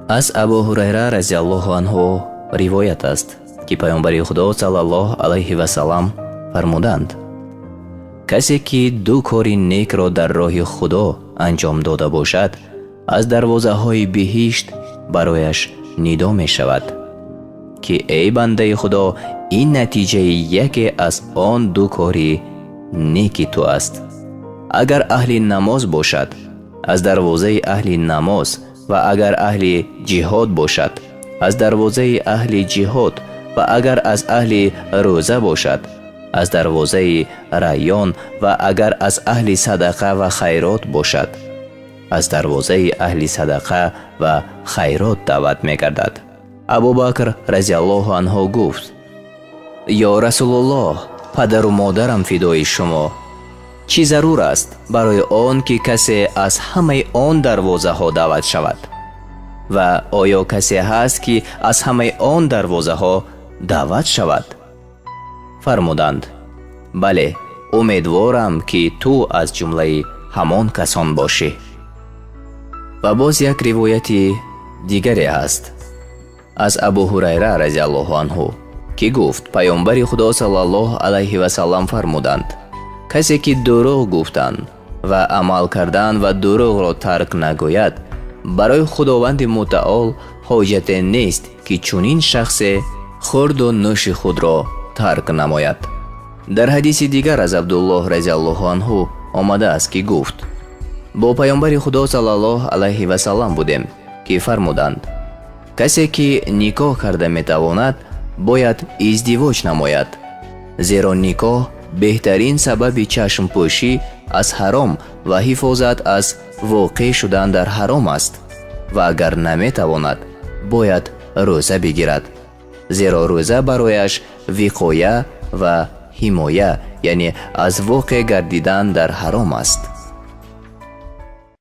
Аз Абу Ҳурайра разияллоҳу анҳу ривоят аст, ки Паёмбари Худо саллаллоҳу алайҳи васаллам фармуданд: Касе ки ду кори некро дар роҳи Худо анҷом дода бошад, аз дарвозаҳои биҳишт барояш нидо мешавад, ки эй бандаи Худо, ин натиҷаи яке аз он ду кори неки ту аст. Агар аҳли намоз бошад, аз дарвозаи аҳли намоз, ва агар аҳли ҷиҳод бошад, аз дарвозаи аҳли ҷиҳод, ва агар аз аҳли рӯза бошад, аз дарвозаи Райён, ва агар аз аҳли садақа ва хайрот бошад, аз дарвозаи аҳли садақа ва хайрот даъват мегардад. Абубакр разияллоҳу анҳу гуфт: Ё Расулуллоҳ, падару модарам фидои шумо, чӣ зарур аст барои он ки касе аз ҳамаи он дарвозаҳо даъват шавад? Ва оё касе ҳаст, ки аз ҳамаи он дарвозаҳо даъват шавад? Фармуданд: Бале, умедворам, ки ту аз ҷумлаи ҳамон касон бошӣ. Ва боз як ривояти дигаре ҳаст аз Абу Ҳурайра разияллоҳу анҳу, ки гуфт: Паёмбари Худо саллаллоҳу алайҳи васаллам фармуданд: Касе ки дурӯғ гуфтан ва амал кардан ва дурӯғро тарк нагӯяд, барои Худованди Мутаол ҳоҷате нест, ки чунин шахсе хӯрду нӯши худро тарк намояд. Дар ҳадиси дигар аз Абдуллоҳ разияллоҳу анҳу омадааст, ки гуфт: Бо Паёмбари Худо саллаллоҳу алайҳи васаллам будем, ки фармуданд: Касе ки никоҳ карда метавонад, бояд издивоҷ намояд, зеро никоҳ беҳтарин сабаби чашмпӯшӣ аз ҳаром ва ҳифозат аз воқеъ шудан дар ҳаром аст, ва агар наметавонад, бояд рӯза бигирад, зеро рӯза барояш виқоя ва ҳимоя, яъне аз воқеъ гардидан дар ҳаром аст.